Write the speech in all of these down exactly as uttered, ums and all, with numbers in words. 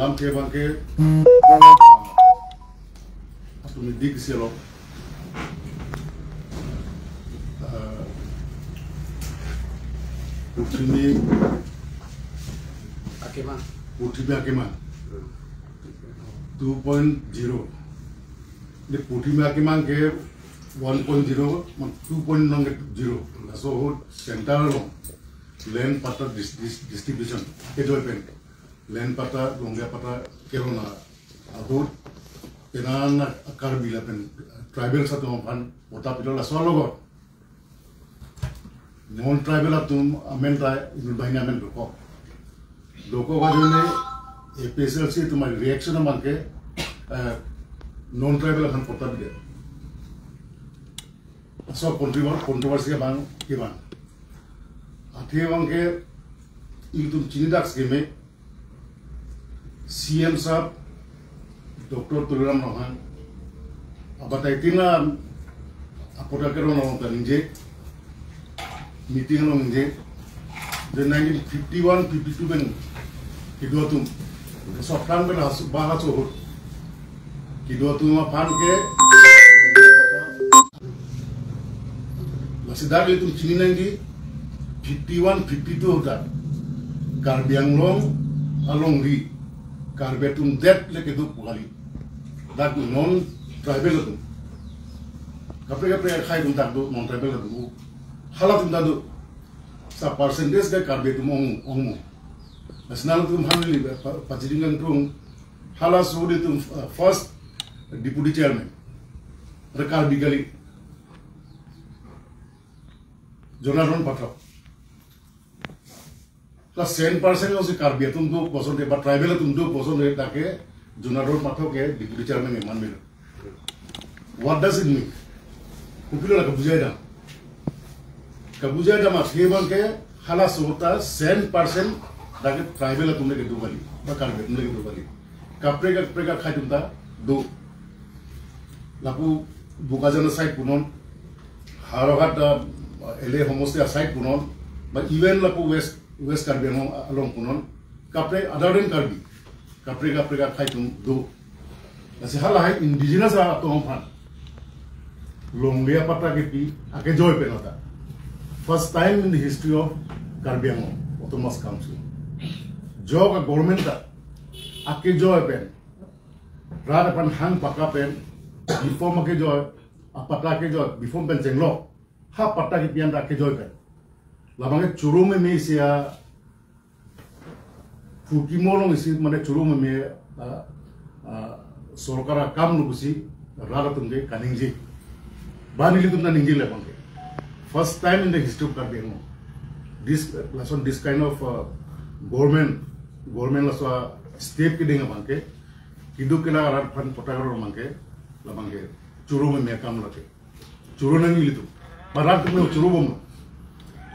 Lam ke bangke, atumi dik isi along, ah, purthimi Akeman. Purthimi Akeman two point zero. Di purthimi Akeman ke one point zero, man two point nong ke zero. Laso ahut center along land patta dis-, dis-, distribution kejoi pen, land patta, longle patta kerona ahut, penang Karbi lapen tribal atum aphan patta pilo, laso alogot non tribal atum amen ta inut banghini amen dokok. Dokok ajoine A P H L C atum reaction abangke, eh, non tribal aphan patta pide. Laso controver-, controversy abang kevan. Athe abangke ilitum chinidak sekeme, C M sahab, Doctor Tuliram Ronghang, abatai tina apoda kerong along ta ningje, meeting along ningje, je nineteen fifty-one fifty-two pen kedo atum, sotang pen hasu, ba hasu ahut kedo atum aphan ke, lasi dak ilitum chini nangji, fifty-one fifty-two ahut dak Karbi Anglong alongri Karbi atum det le kedo pu kali. Dak non tribal atum. Kaprek kaprek akhai atum dak do, non tribal atum do. Halatum dak do. Sa percentage ke Karbi atum ong, ongmo. National atum aphan neli pa-, pachiding kangtung. Halaso atum, uh, first deputy chairman. Re Karbi kali. Jonathan Pathak. La cent percent jongsi Karbi atum do puson te, ba tribal atum do puson te, dak ke Jonathan Pathak ke deputy chairman ke man melo. What does it mean? Kopilo la kabujai dam. Kabujai dam athe abangke halaso ahut ta cent percent dak ke tribal atum le kedo kali, ba Karbi atum le kedo kali. Kaprek kaprek akhai atum ta do. Lapu Bokajan aside punon, Howraghat, uh, L A homosti aside punon, ba even lapu West, West Karbi Anglong along punon, kaprek other than Karbi, kaprek kaprek akhai atum do. Lasi halahai indigenous atum aphan longle patta kepi akejoi pen ahut ta first time in the history of Karbi Anglong Autonomous Council. Jok a government ta akejoi pen, rat aphan hang pakka pen, before akejoi, apatta akejoi, before pen chenglok, ha patta kepi an ta akejoi pen. Labang ke choro meme isi a, phuki molong isi mane choro meme, ah, ah, sorkar akam lo pusi rat atum ke kaningje. Ba nelitum ta ningje le abangke. First time in the history of Karbi Anglong. This, uh, lason this kind of, uh, government, government laso step kedeng abangke, kiduk kela rat aphan patta kerong abangke, labangke choro meme akam lake. Choro nangji ilitum. Ba rat atum choro bomlo.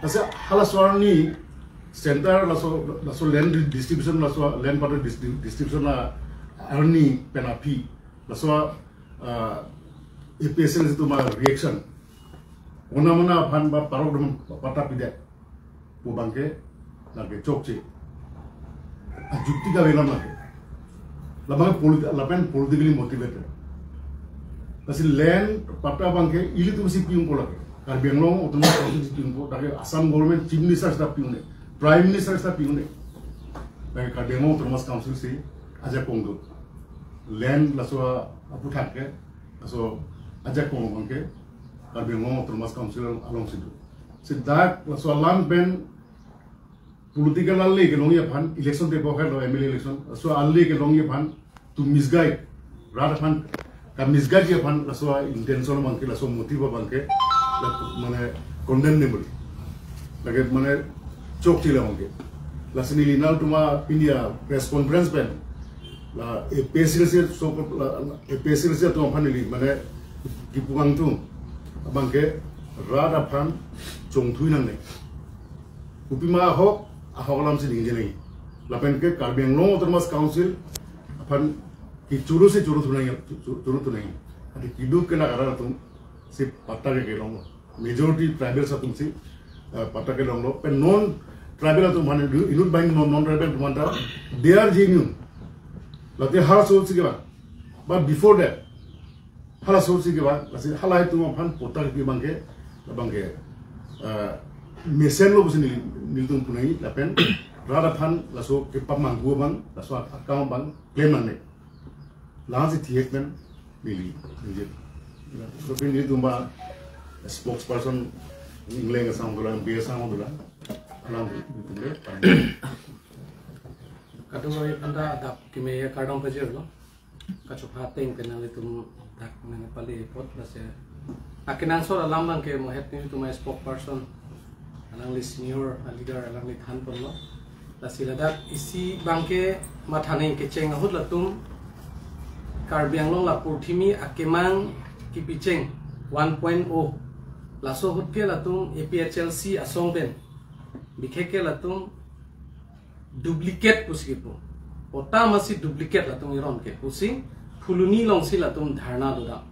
Lasi halaso arni center laso, laso land distribution, laso land patta dis-, distribution a arni pen aphi, laso, ah, A P H L C atum a reaction. Ona mona aphan ba parok dum patta pidet pu abangke lake chokche. Ajukti kave alam lake. Labang polit-, lapen politically motivated. Lasi land patta abangke ilitum si pi-un-e pu lake. Karbi Anglong Autonomous Council si pi-un-e pu, lake Assam government chief minister seta pi-un-e, prime minister seta pi-un-e. Lake Karbi Anglong Autonomous Council si ajakong do. Land laso aphuthak ke, laso ajakong abangke Karbi Anglong Autonomous Council alongsi do. Si dak laso alam pen political ale kelongji aphan, election te bokar lo M L A election, laso ale kelongji aphan to misguide, rat aphan ka misguide ji aphan laso intention abangke, laso motive abangke, la mane condemnable. Lake mane chokche le abangke. Lasi neli nangtum apini a press conference pen, la A P H L C so, la, la A P H L C atum aphan neli mane kipu kangtung abangke rat aphan chongthui nangne. Kopima ahok, ahok alam si ningje nangji. Lapen ke Karbi Anglong Autonomous Council aphan kechoro si choro thu nangji, cho-, choro thu nangji. Adi kiduk kela rat atum si patta ke kelonglo. Majority tribal atum si, eh, patta kelonglo. Pen non tribal atum aphan inut banghini non, non tribal atum aphan ta, they are genuine. Lati halaso si kevang. But before that, halaso si kevang, lasi halahei atum aphan patta kepi abangke, abangke, eh, mesenlo pusi neli, nelitum punai, lapen rat aphan laso kepamanghu abang, laso akam abang, claim nangne. Lasi thihek pen neli, neli. Lapen nelitum ba spokesperson Engleng asang dolang, B asang dolang. Alang nelitum le. Kadokave aphanta adap keme kardom pajirlo. Kachopha ateng pen nanglitum dak nangpale apot lasi akenangsot alam abangke mohet nelitum a-spokesperson, alangli senior a-leader, alangli thanponlo. Lasi ladak isi abangke mathanei kecheng ahut latum Karbi Anglong la purthimi akemang kepicheng one point oh. Laso ahut ke latum A P H L C asong pen, bikheke latum duplicate pusi kepu. Patta masi duplicate latum iron ke pusi Phuloni alongsi latum dharna dodam.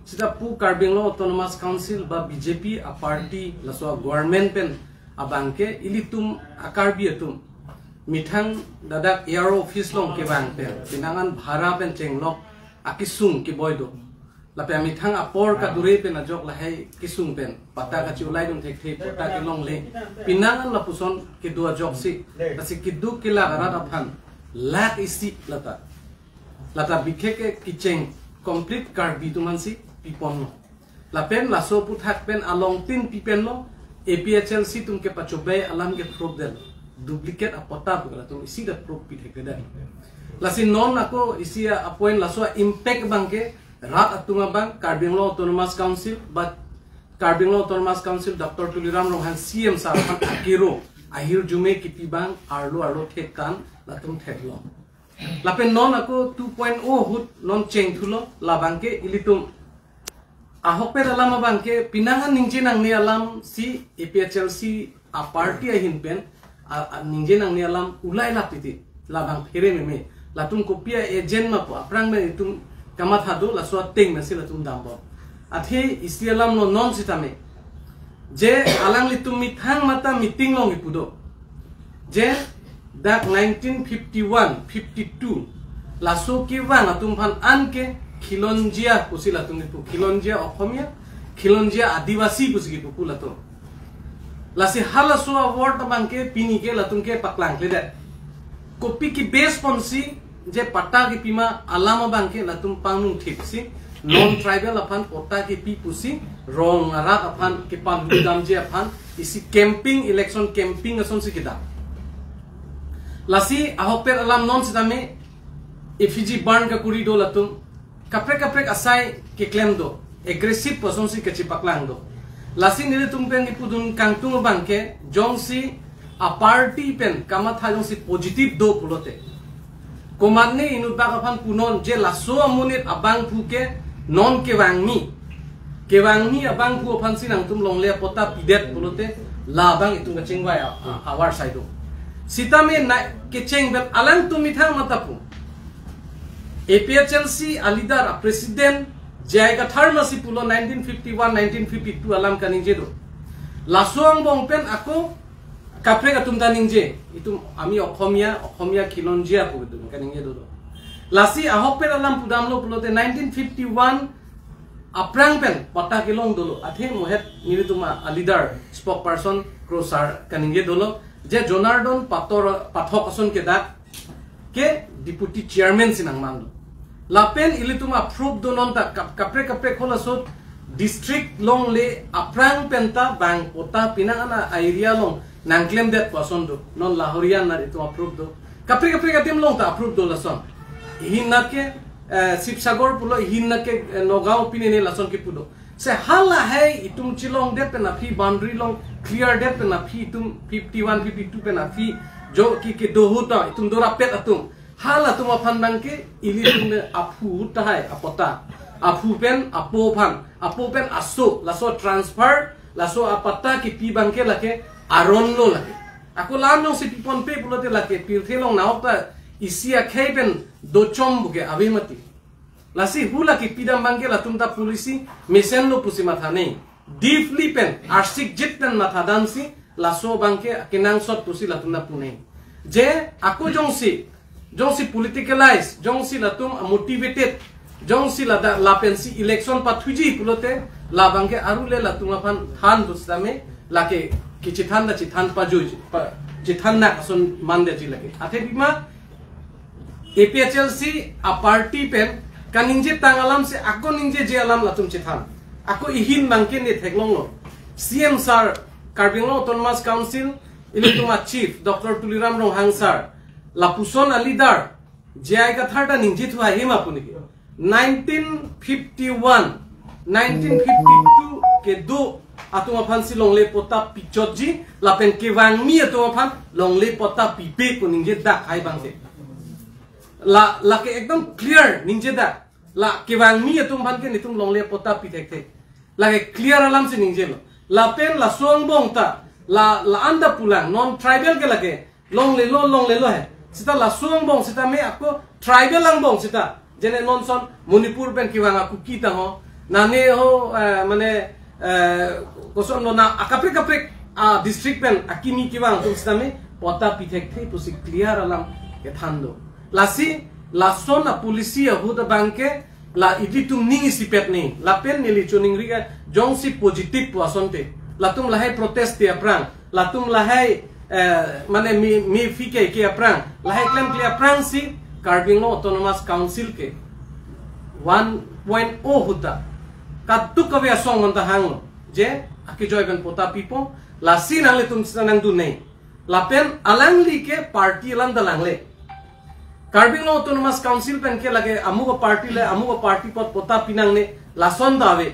Sita pu Karbi Anglong Autonomous Council ba B J P a-party laso a-government pen abangke ilitum a-Karbi atum methang ladak A R O office along kevang pen, penang an bhara pen chenglok akesung keboi do. Lapen amethang apor kadure pen ajok lahai kesung pen patta kachi-ulaidun thekthe, patta kelongle, penang an lapuson kedo ajoksi, lasi keduk kelak arat aphan lakh isi lata, lata bikheke kecheng complete Karbi atum aphansi piponlo. Lapen laso aphuthak pen alongtin pipenlo, A P H L C atum kepachobei alam ke proof detlo. Duplicate apatta pu latum isi ta proof pithekthedet. Lasi non ako isi a-point laso a-impact abangke rat atum abang, Karbi Anglong Autonomous Council, but Karbi Anglong Autonomous Council Doctor Tuliram Ronghang C M sir aphan akero ahirjume kipi abang arlo arlo thek tan latum theklo. Lapen non ako two point oh ahut non chengthulo, labangke ilitum ahokpet alam abangke penang an ningje nangne alamsi A P H L C a-party ahin pen a, a, ningje nangne alam ulai lap titi, labang phere meme. Latum kopi a-agent ma pu aphrang pen itum kamatha do, laso ateng pensi latum dambom. Athe isi alamlo non sitame, je alanglitum methang mata meeting along kipu do, je dak nineteen fifty-one fifty-two laso kevang atum aphan anke khilonjia pusi latum kipu, khilonjia Okhomia, khilonjia Adivasi pusi kipu pu latum. Lasi halaso a-word abangke pini ke latum ke paklangkledet. Kopi ke-base ponsi je patta kepima alam abangke latum pangthipsi non-tribal aphan patta kepi pusi rong arat aphan kepamdamji aphan isi campaign, election campaign asonsi kedam. Lasi ahokpet alam non sitame effigy burn kakuri do latum, kaprek kaprek asai keklem do, aggressive pu asonsi kachipaklang do. Lasi nelitum pen kipudun kangtung abangke jongsi a-party pen kamatha jongsi positive do pulote, komatne inut bak aphan punon je laso amonit abangphu ke non kevangmi, kevangmi abangphu aphansi nangtum longle patta pidet pulote, labang itum kachingvai a, a, awar sai do. Sitame na kecheng pen alangtum methang mata pu, A P H L C a-leader, a-president J I Kathar masi pulo nineteen fifty-one nineteen fifty-two alam kaningje do. Laso angbong pen ako kaprek atum ta ningje, itum ami Okhomia, Okhomia khilonjia pu itum kaningje do. Lasi ahokpet alam pudamlo pulote nineteen fifty-one aphrang pen patta kelong dolo. Athe mohet nelitum a-leader spokesperson Kro sir kaningje dolo je Jonardon Pator, Pathok ason kedak ke deputy chairman si nangman do. Lapen ilitum a-proof do non ta kap-, kaprek kaprek halaso district longle aphrang pen ta bang patta penang an a-area along nangklemdet pu ason do. Non Lahorian na itum a-proof do. Kaprek kaprek adim along ta a-proof do lason. Ihin na ke, eh, Sibsagar pulo, ihin na ke, eh, Nagaon pine ne lason kipu do. Se halahei itum chelongdet pen aphi, boundary along cleardet pen aphi itum fifty-one fifty-two pen aphi jo ke kedo ahut ta itum dorapet atum. Halatum aphan abangke ilitum ne aphu tahai apatta. Aphu pen apo aphan, apo pen aso, laso transfer, laso apatta kepi abangke lake aron lo lake. Ako la-an jongsi piponpe pulote lake pirthe along nahok ta isi akhei pen dochom buke ave mati. Lasi hu lake pidam abangke latum ta policy mesenlo pusi mathanei. Deeply pen, arsikjit pen mathadamsi, laso abangke kenangsot pusi latum ta punei. Je, ako jongsi, Jongsi politicalize, jongsi latum motivated, jongsi lada lapensi election pathuji pulote, labangke arule latum aphan than pusitame, lake kechethan ta chethan pajuji, pa, chethan na ason mandeji lake. Athe pima, A P H L C a party pen kaningje tang alamsi ako ningjeje alam latum chethan. Ako ihin bangke ne theklonglo. C M sir, Karbi Anglong Autonomous Council, ilitum a chief, Doctor Tuliram Ronghang sir, lapuson a leader, J I Kathar ta ningje thu ahima punike. Nineteen fifty-one, nineteen fifty-two kedo atum aphansi longle patta pichotji, lapen kevangmi atum aphan longle patta pipe pu ningjedak hai bangke. La, lake ekdom clear ningjedak. La kevangmi atum aphan ke netum longle patta pi thekthe. Lake clear alamsi ningjelo. Lapen laso angbong ta, la, la-an ta pulang, non tribal ke lake, longlelo, longlelo he. Seta laso angbong sitame ako tribal angbong seta. Jene non son Manipur pen kevang a Kuki ta ho. Nane ho, eh, mane, eh, kosonlo na akaprek kaprek a district pen akimi kevang atum sitame patta pi thekthe pusi clear alam kethan do. Lasi, lason a policy ahut abangke, la ilitum ning isipet ni, lapen neli choningri ke jongsi positive pu asonte. Latum lahai protest te aphrang, latum lahai, eh, mane mi, mi fike ke aphrang, lahai klemkle aphrangsi Karbi Anglong Autonomous Council ke one point oh ahut ta kadokave asong manta hanglo. Je, akejoi pen patta pipo, lasi nanglitum sita nangdun nei. Lapen alangli ke party alam ta langle. Karbi Anglong Autonomous Council pen ke lake amuk a party le, amuk a party apot patta pinangne, lason ta ave.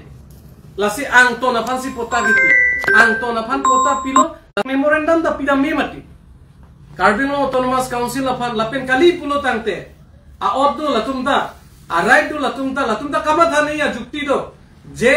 Lasi angton aphansi patta kiti. Angton aphan patta pilo, memorandum ta pidam me mati. Karbi Anglong Autonomous Council aphan lapen kali pulo tangte, a-ot do latum ta, a-right do latum ta, latum ta kamatha nei, ajukti do. Je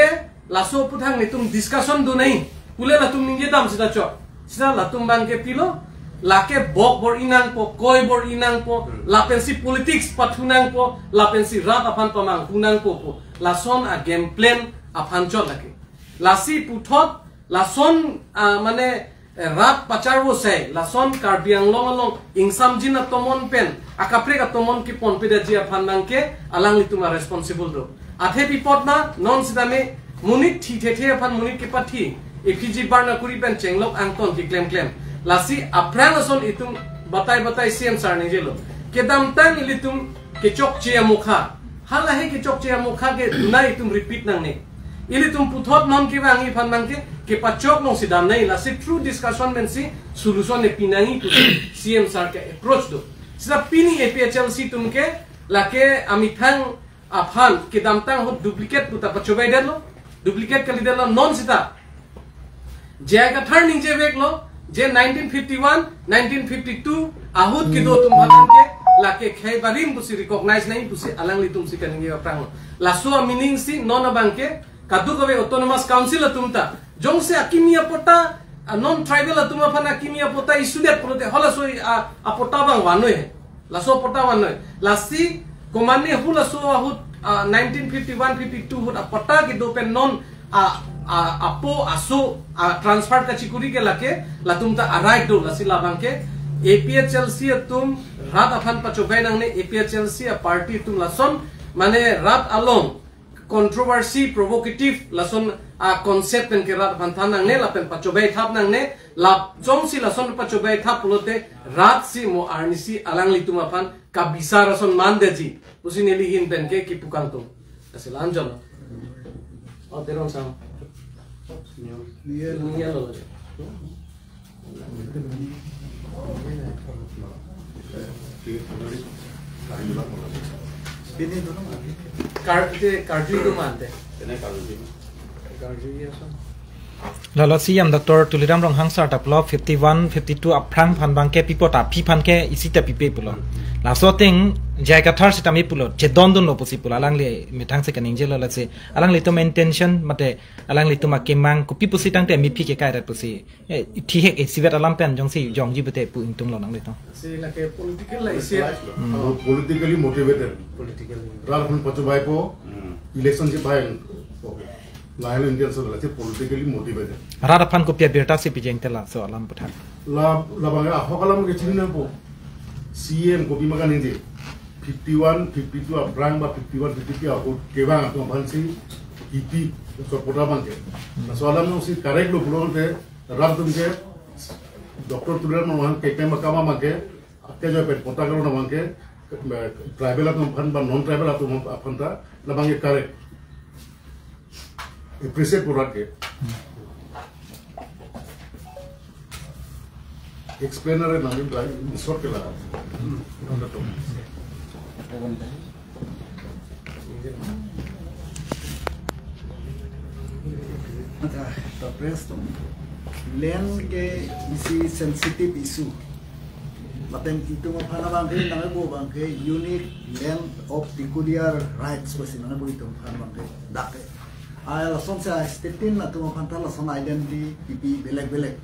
laso aphuthak netum discussion do nei pule latum ningjedam sita chok. Sita latum bangke pilo, lake bok bor-i nangpo, koi bor-i nangpo, lapensi politics pathu nangpo, lapensi rat aphan pamanghu nangpo pu. Lason a game plan aphan chot lake. Lasi puthot, lason, ah, mane, eh, rat pacharvo sei, lason Karbi Anglong along ingsamjin atomon pen, akaprek atomon keponpedaji aphan bangke alanglitum a responsible do. Athe pi apot ma, non sitame monit thi thethe aphan monit kepathi, A P G Barnakuri pen chenglok angton keklemklem. Lasi aphrang ason itum batai batai C M sir ningjelo. Kedamtang ilitum kechokche amokha. Halahe kechokche amokha ke duna itum repeat nangne. Ilitum puthot non kevangji aphan bangke kepachok nangsi dam nei, lasi through discussion pensi solution ne pinangji pu C M sir ke approach do. Sita pini A P H L C atum ke lake amethang aphan kedamtang ahut duplicate puta pachobei detlo, duplicate kalidetlo non sita. J I Kathar ningjeveklo, je nineteen fifty-one, nineteen fifty-two ahut kedo atum aphan ke lake khei barim pusi recognize nei pusi alanglitumsi kaningje aphrang. Laso a meaning si non abangke kadokave Autonomous Council atum ta jongsi akimi apatta, a non tribal atum aphan akimi apatta issue det pulote halaso a, apatta bang vannoi. Laso apatta vannoi. Lasi komatne halaso ahut, ah, nineteen fifty-one fifty-two ahut apatta kedo pen non a, a, apo aso a transfer kachikuri ke lake latum ta a right do, lasi labangke A P H L C atum rat aphan pachobei nangne, A P H L C a party atum lason mane rat along controversy, provocative, lason a concept pen ke rat aphan than nangne, lapen pachobei thap nangne, lap jongsi lason pachobei thap pulote rat si mo arnisi alanglitum aphan kabisar ason mandeji pusi neli ahin pen ke kipu kangtung. Lasi la-an chot. Oh, Teron sang. Niya lo. Pini dulu mati. Kar-, ite karju itu mante. Ini karju itu. Karju iya, so. Lalo C M Doctor Tuliram Ronghang sir ta pulo fifty-one, fifty-two aphrang aphan bangke pipo ta aphi aphan ke isi ta pipe pulo. Laso ateng J I Kathar sitame pulo, chedondunlo pusi pulo, alangli methang si kaningjelo, lasi alanglitum intention mate alanglitum akemang kopi pusi tangte mephi ke kai rat pusi. Eh, thihek isivet alam pen jongsi jongji bete pu ingtunglo nanglitum. Si lake political la isi. Hmm. Oh, politically motivated. Politically. Rat aphan pachobei po, hmm, election si bhai. Okay. Lahelo Indian so lake politically motivated. Rat aphan kopi abirta si pijeng te laso alam aputhak. La, labang ahok alam ke chini nangpo. C M kopima kaningje, fifty one, fifty two aphrang ba fifty one, fifty two ahut kevang atum aphan si kipi, laso patta abangke. Laso alam jongsi correct lo pulote, rat atum ke, Doctor Tuliram Ronghang kepeng akam abangke, akejo pen patta karo abangke, eh, tribal atum aphan ba non-tribal atum aphan ta, labangke correct. Appreciate purat ke. Explainer nangli ba in short ke la. Acha, to press to. Land ke isi sensitive issue. Lapen itum aphan abangke nangbo abangke unique land of peculiar rights pusi nangbo itum aphan abangke dak ke. Ai lasonsi state tin atum aphan ta lason identity pipi belek belek.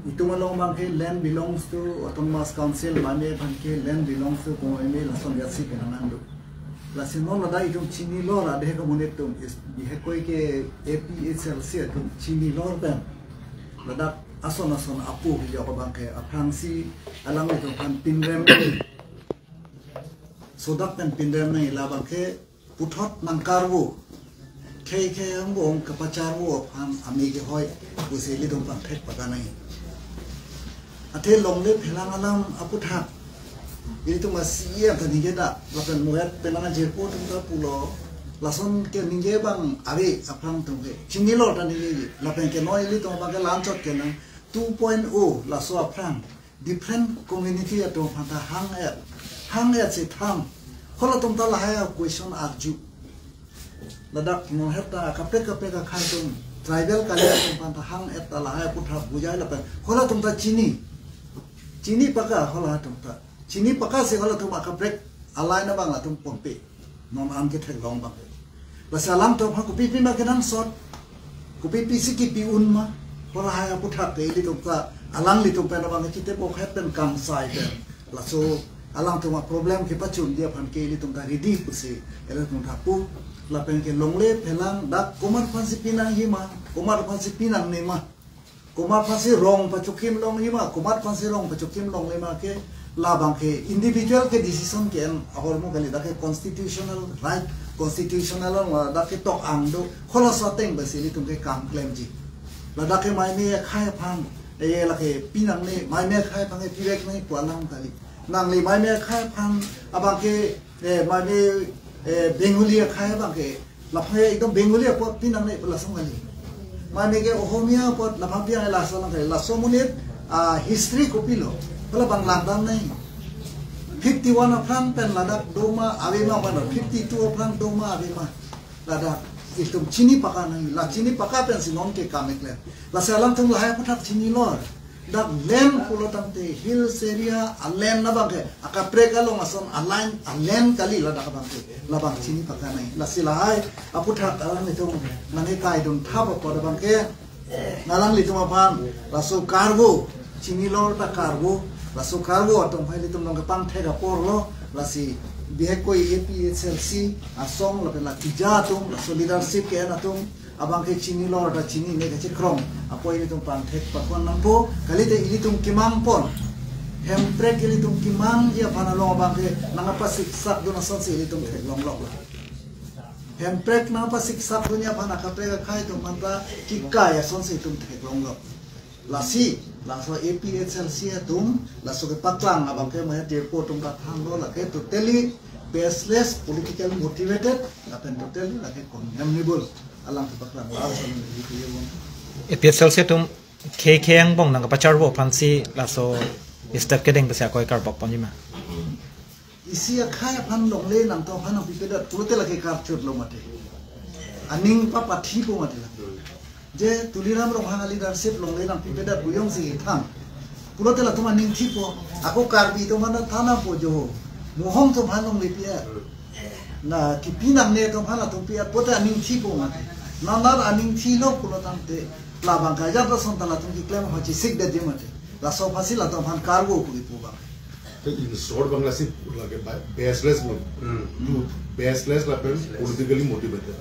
Itum along abangke land belongs to Autonomous Council, mane abangke land belongs to komat lason biasi penang an do. Lasi non ladak itum chinilo, ladak ke monit atum is bihek koi ke A P H L C atum chinilo pen. Ladak ason ason apu hijok abangke aphrangsi alanglitum aphan pinrem. Sodak pen pinrem nang ila abangke puthot nangkarvo. Khei khei angbong kapacharvo aphan ami kehoi pusi ilitum aphan thek pakanai. Athe longle phelang alam aputhak. Ilitum a C E M ta ningje da, lapen muhet penang ajirpo atum ta pulo. Lason ke ningje abang ave aphrang atum ke. Chinilo ta ningje, lapen ke noi ilitum abangke lanchot ke nang two point oh laso aphrang. Different community atum aphan ta hang-et. Hang-et si tham. Halatum ta lahai a question arju. Ladak non het ta kaprek kaprek akhai atum tribal kali atum aphan ta hang-et ta lahai aputhak bujai lapen. Halatum ta chini. Chini paka halatum ta. Chini paka si halatum akaprek alai na abang latum ponpe. Non an ketheklong abang. Lasi alangtum aphan kopipi ma kenangsot. Kopipi si kipi un ma. Halahai aputhak ke ilitum ta alanglitum pen abang chite bok het pen kangsai pen. Laso alangtum a problem kepachunji aphan ke ilitum ta ready pusi ilitum ta pu. Lapen ke longle phelang dak komat aphan si pinangji ma, komat aphan si pinangne ma. Komat aphan si rong pachokim longji ma, komat aphan si rong pachokim longle ma ke labang ke individual ke decision ke-en ahormu kali, dak ke constitutional right, constitutional law dak ketok ang do, halaso ateng pensi ilitum ke kam klemji. Ladak ke maime akhai aphan, eh, lake pinangne, maime akhai aphan ke pivek nangji pu alam kali. Nangli maime akhai aphan abang ke, eh, maime, eh, Bengali akhai abang ke, laphan ekdom Bengali apot pinangne pu lason kali. Maime ke Ohomia apot laphan pinangne lason kali. Laso monit, ah, history kopilo. Hala abang langdam nai. Fifty one aphrang pen ladak doma ave ma, mana fifty two aphrang doma ave ma. Ladak itum chini paka nang, la chini paka pensi non ke kam eklem. Lasi alangtum lahai aputhak chinilo. Dak land pulo tangte hills area a land labang ke akaprek along ason a land, a land kali ladak abang ke. Labang chini paka nai. Lasi lahai aputhak alanglitum nangkekai dun thap apot abang ke. Alanglitum aphan laso karvo, chinilo ta karvo, laso karvo atum hai ilitum nangkepangthek apor lo, lasi bihek koi A P H L C asong lapen la tija atum, laso leadership ke-en atum, abang ke chinilo ta chinine kachekrong apot ilitum pangthek pakon nangpo, kalite ilitum kemang pon. Hemprek ilitum kemangji aphan along abang ke nangkapasiksak dun asonsi ilitum theklong lok lo. Hemprek nangpasiksak dunji aphan akaprek akhai atum aphan ta kekai asonsi itum theklong lo. Lasi, laso A P H L C atum, laso kepaklang abang ke maya depo atum ta thanlo, lake totally baseless, political motivated, lapen totally lake condemnable. Alang kepaklang, laso ni A P H L C atum. A P H L C atum khei khei angbong nangkapacharvo aphansi laso step kedeng pensi akoi karbok ponji ma. Isi akhai aphan longle nangtum aphan nangpipedet pulote lake karchot lo mate. Aning papathi po mate la. Je Tuliram Ronghang a leadership longle nangpipedet pu jongsi thang. Pulote latum aning thipo. Ako Karbi atum aphan than nangpo jo. Mohong atum aphan longle pi-et. Na kipi nangne atum aphan latum pi-et pulote aning thipo mate. Nanar aning thilo pulo tangte. Labang kajat lason ta latum keklem aphan chesikdetji mate. Laso aphansi latum aphan karvo pu kipu abang. Te in short abang lasi lake ba-, baseless mo. Hmm. Tu baseless lapen politically motivated.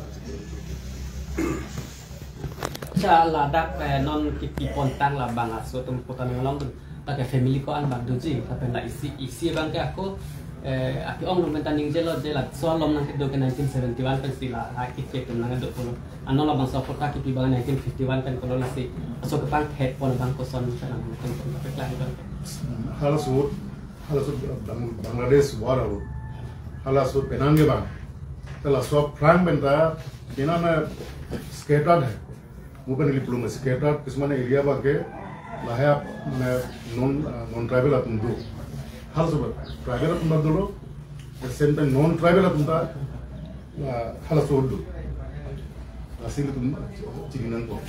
Acha ladak, eh, non kipi pontang labang aso atum putan ngalong atum. Lake family ko-an bang doji, lapen la isi, isi abang ke ako, eh, ake-ong lo pen ta ningjelo je laso along nangkedo ke nineteen seventy-one pensi la, ha, kikit tum nangdo pulo. Ano labangso patta kipi abang nineteen fifty-one pen kolo, lasi laso kepangthek pon abang koson pen nang pen pen pen klang pen. Halaso, halaso Bang-, Bangladesh war alo. Halaso penang ke bang. Halaso aphrang pen ta, ina na scattered hai. Mo pen neli pulo scattered, kisman area abang ke lahai, mane non, ah, non tribal atum do. Halaso tribal atum ta dolo, at same time non tribal atum ta, ah, halaso do. Lasi ilitum chini nangkok.